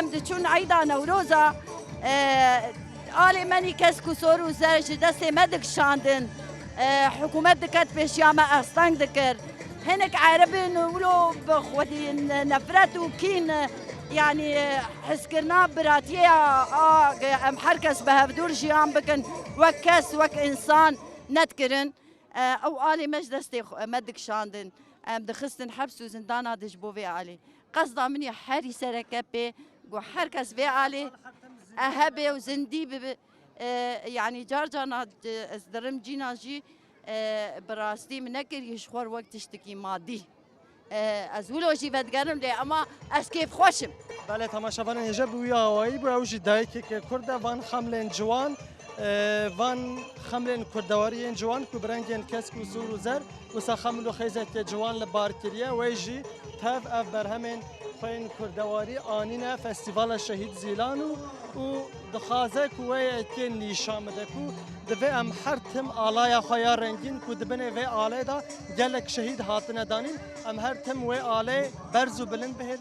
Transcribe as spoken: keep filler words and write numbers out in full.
Em diçûn eyda Newroza, e, alê menî kesk û sor û zer ji destê me dikişandin. E, hikûmet diket pêşiya me, asteng dikir. Hinek Erebin wilo bi xwedî ne-, nefret û kîn, yanî, e, hizkirina biratiyê ya, a, em her kes bi hevdûr jiyan bikin, wek kes, wek însan nedikirin. E, ew alê me ji destê xwe, me dikişandin. Em dixistin heps û zindana de ji bo vê alê. Qesda min ya herî sereke pê ku her kes vê alê e hebe û zindî bibe. E, yanî car carna, e, ez dirim cîna jî, e, bi rastî min nekiriye ji xwe re wek tiştekî madî. E, ez wilo jî vedigerim lê ema ez kêfxweş im. Belê, temaşevanên hêja bi wî awayî bû. Ew jî dayikeke Kurd e, van xemlên ciwan, e, van xemlên kurdewarî yên ciwan ku bi rengên kesk û sor û zer wisa xeml û xêzeke ciwan li bar kiriye. Wê jî tev ev berhemên xwe yên kurdewarî anîne Festîvala Şehîd Zîlan û, û dixwaze ku wê yekê nîşan bide ku divê em her tim alaya xwe ya rengîn ku di binê vê alê de gelek şehîd hatine danîn, em her tim wê alê berz û bilind bihêlin.